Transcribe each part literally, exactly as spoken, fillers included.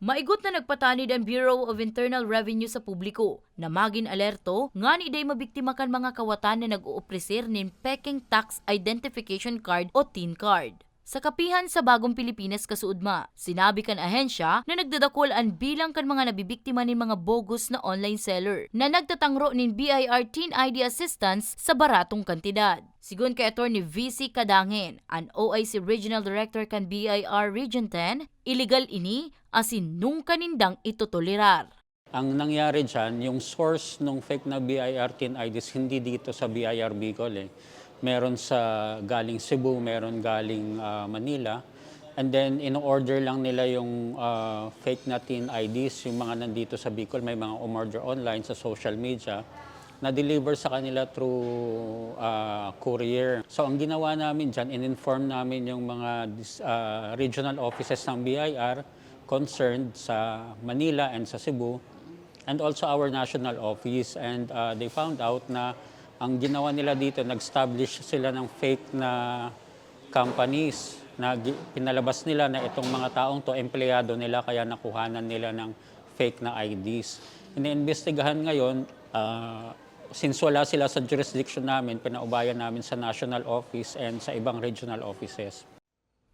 Maigot na nagpatanid an Bureau of Internal Revenue sa publiko na magin alerto ngani dai mabiktima kan mga kawatan na nag-oopreser nin pekeng tax identification card o TIN card. Sa kapihan sa Bagong Pilipinas kasuodma, sinabi kan ahensya na nagdadakol an bilang kan mga nabibiktima nin mga bogus na online seller na nagtatangro nin B I R TIN I D assistance sa baratong kantidad. Sigon kay Attorney V C Cadangen, an O I C Regional Director kan B I R Region ten, illegal ini asin nungka nindang itotolerar. Ang nangyari diyan, yung source nung fake na B I R TIN I Ds hindi dito sa B I R Bicol eh. Meron sa galing Cebu, meron galing, ah, Manila. And then, in-order lang nila yung, ah, fake na TIN I Ds, yung mga nandito sa Bicol, may mga umorder online sa social media. Na-deliver sa kanila through, ah, courier. So, ang ginawa namin diyan, in-inform namin yung mga dis-, ah, regional offices ng B I R concerned sa Manila and sa Cebu, and also our national office. And, ah, they found out na ang ginawa nila dito, nag-establish sila ng fake na companies na gi-, pinalabas nila na itong mga taong 'to, empleyado nila, kaya nakuhanan nila ng fake na I Ds. Iniimbestigahan ngayon, ah, since wala sila sa jurisdiction namin, pinaubayan namin sa national office and sa ibang regional offices.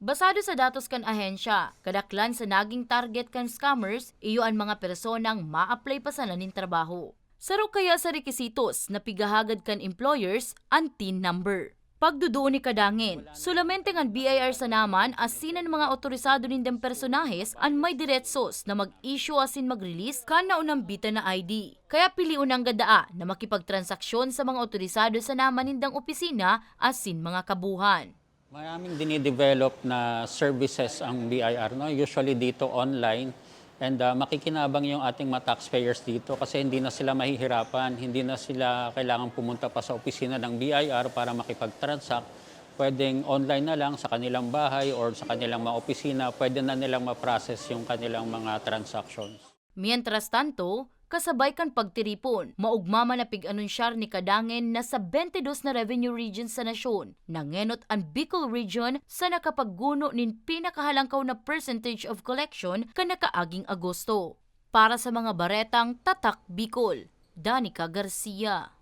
Basado sa datos kan ahensya, kadaklan sa naging target kan scammers iyo an mga personang ma-apply pa sana nin trabaho. Saro kaya sa rekisitos na pighahagad kan employers an TIN number. Pagduduon ni Cadangen, solamente ngan B I R sana man asin an mga otorisado nindang personahes an may diretsos na mag-issue asin mag-release kan naunambitan na I D. Kaya pilion nanggad daa na makipagtransaksyon sa mga otorisado sana man nindang opisina asin mga kabuhan. Maraming dinidevelop na services ang B I R, no? Usually dito online. And, ah, makikinabang yung ating mga taxpayers dito kasi hindi na sila mahihirapan, hindi na sila kailangan pumunta pa sa opisina ng B I R para makipag-transact. Pwedeng online na lang sa kanilang bahay or sa kanilang mga opisina, pwede na nilang ma-process yung kanilang mga transactions. Mientras tanto, kasabay kan pagtiripon, maogma man na pig-anunsyar ni Cadangen na sa twenty-dos na revenue regions sa nasyon, nangenot an Bicol Region sa nakapagguno nin pinakahalangkaw na percentage of collection kan nakaaging Agosto. Para sa mga baretang Tatak Bicol, Danica Garcia.